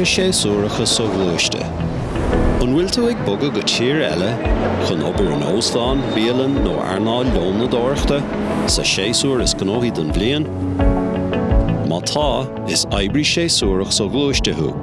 Oibrithe séasúracha soghluaiste. An bhfuil tú ag bogadh go tír eile chun obair in óstán, bialann nó earnáil lónadóireachta sa séasúr is gnóthaí den bhliain? Má tá, is oibrí séasúrach soghluaiste thú.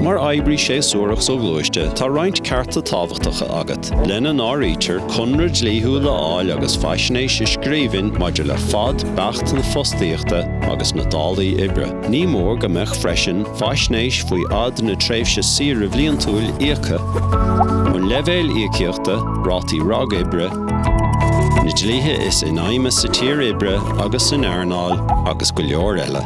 Mar oibrí séasúrach soghluaiste, tá roinnt cearta tábhachtacha agat, lena n-áirítear conradh dlíthiúil a fháil agus faisnéis i scríbhinn maidir le fad beacht na fostaíochta agus na dálaí oibre. Ní mór go mbeadh freisin faisnéis faoi fhad na tréimhse saoire bhliantúil íoctha, an leibhéal íocaíochta, rátaí ragoibre, na dlíthe is infheidhme sa tír oibre agus san earnáil, agus go leor eile.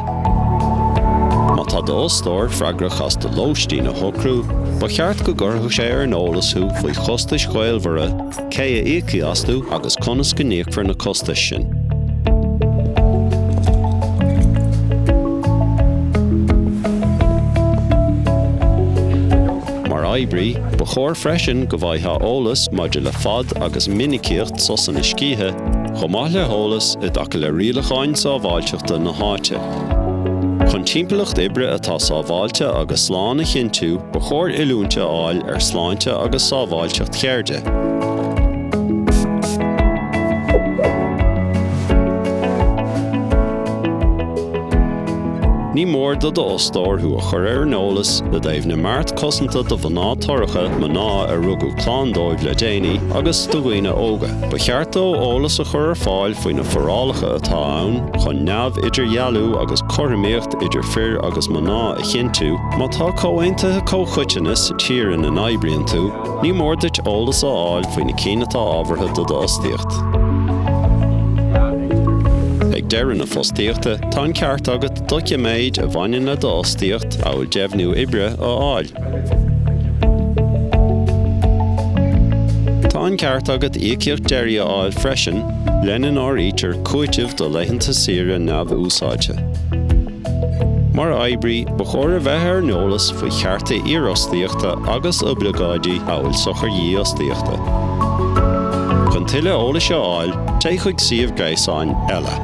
Má tá d'fhostóir freagrach as do lóistín a shocrú, ba cheart go gcuirfeadh sé ar an eolas thú faoi chostais ghaolmhara, cé a íocfaidh astu agus conas go n-íocfar na costais sin. Mar oibrí, ba chóir freisin go bhfaighfeá eolas maidir le fad agus minicíocht sosanna scíthe, chomh maith le heolas i dtaca le rialacháin sábháilteachta na háite. Chun timpeallacht oibre atá sábháilte agus slán a chinntiú, ba chóir oiliúint a fháil ar shláinte agus sábháilteacht cheirde. Ní mór do d'fhostóir thú a chur ar an eolas i dtaobh na mbeart cosanta do mhná torracha, mná ar rugadh clann dóibh le déanaí, agus do dhaoine óga. Ba cheart dó eolas a chur ar fáil faoi na forálacha atá ann chun neamh-idirdhealú agus cothromaíocht idir fir agus mná a chinntiú. Má tá comhaontuithe comhchoiteanna sa tír ina n-oibríonn tú, Ní mór duit eolas a fháil faoi na cinn atá ábhartha do d'fhostaíocht. Ag deireadh na fostaíochta, tá an ceart agat doiciméid a bhaineann le d'fhostaíocht, amhail deimhniú oibre, a fháil. Tá an ceart agat íocaíocht deiridh a fháil freisin, lena n-áirítear cúiteamh do laethanta saoire neamhúsáidte. Mar oibrí, ba chóir a bheith ar an eolas faoi chearta iarfhostaíochta agus oibleagáidí amhail sochair dhífhostaíochta. Chun tuilleadh eolais a fháil, téigh chuig suíomh gréasáin ELA.